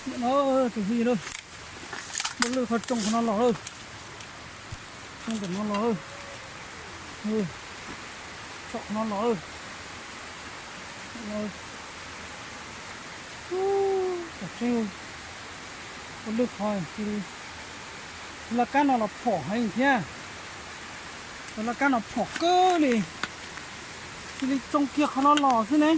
No, tus phooj ywg, muaj lwj qhov tsoo qhov no los lawm. Tsoo ntawm no los lawm. Tsom qhov no los lawm. Tam tseeb, muaj lwj qhov, tus laj kab no los phom heev thiab. Tus laj kab no phom kawg li, cia li tsoo kiag qhov no los xwb ne.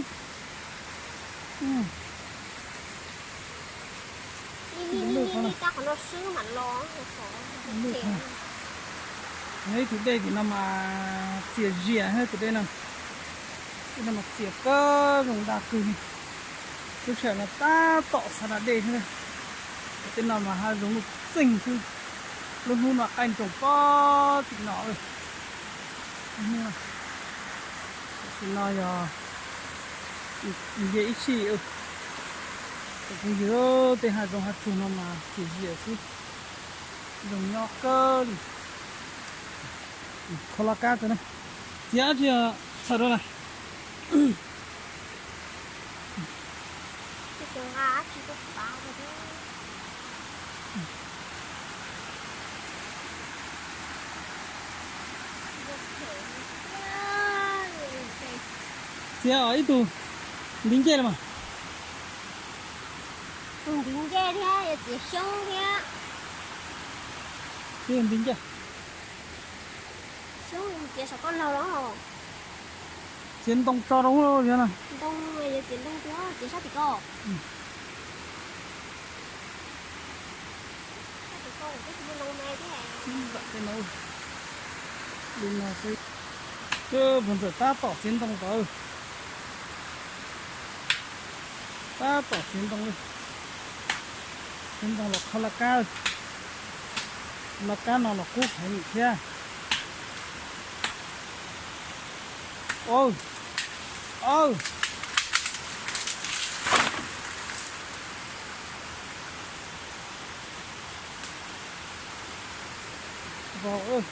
Ib tug dej tim no mas txias zias, tus dej no, dej no mas txias kawg, zoo dag kawg li. Lub sij hawm no tab tom xav da dej thiab. Tej no mas hav zoov luj txeeg xwb. Lub hnub no qaij nroos pob tim no. Tam sim no yog nce ib sij, tus phooj ywg, tej hav zoov hav tsuag no mas txias zias xwb, zoo nyob kawg li. Kho laj kab tso na, txiav tsis txhawm rau na. Txiav ib tug ntiv ncej los mas. Tus ntiv ncej thiab yuav txiav xyoob thiab. Txiav ntiv ncej. Xyoob txiav saum koj laug los. Txiav ntoo tso rau ub no. Ntoo, yuav txiav ntoo tiag, txiav sab tim ko. Sab tim ko twb tsis muaj ntoo me thiab. Li no xwb. Pog ntxawm tab tom txiav ntoo ntawd. Tab tom txiav ntoo li. Txiav ntoo los kho laj kab. Laj kab no los kub heev thiab. Aw, aw. Vau.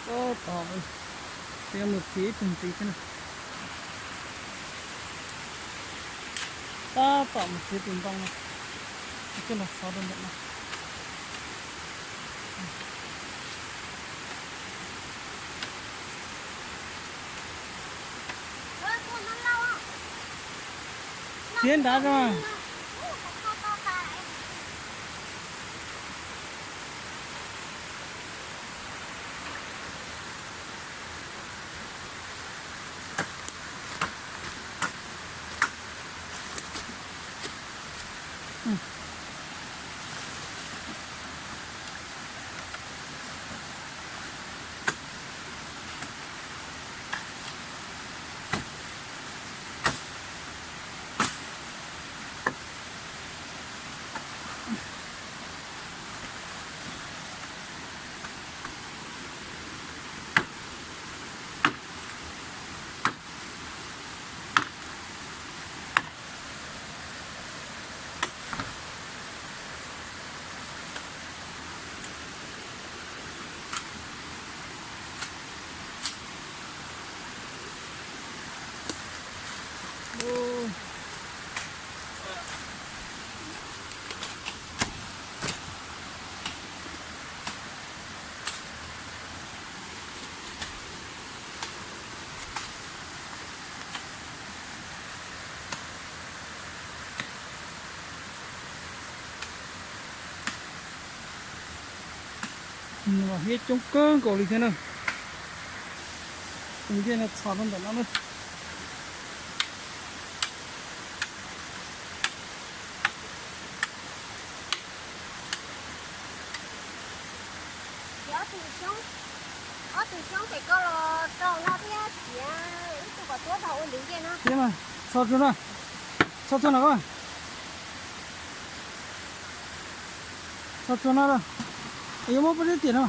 Tab tom, peb yuav mus txiav ib tug ntxiv thiab na. Tab tom mus txiav tus ntoo no, coj los xov rau ntawm no. Txiav nrad tso. Nws los hiab coob kawg nkaus li thiab na. Tus ncej no txhos rau ntawm no na. Ob tug xyoob pem ko los rau no thiab, txiav ib tug kom tuab tau ua ntiv ncej no. Txiav mas, txhos tsuag no, txhos tsuag no, txhos tsuag no, yuav muab pub tib tiam no.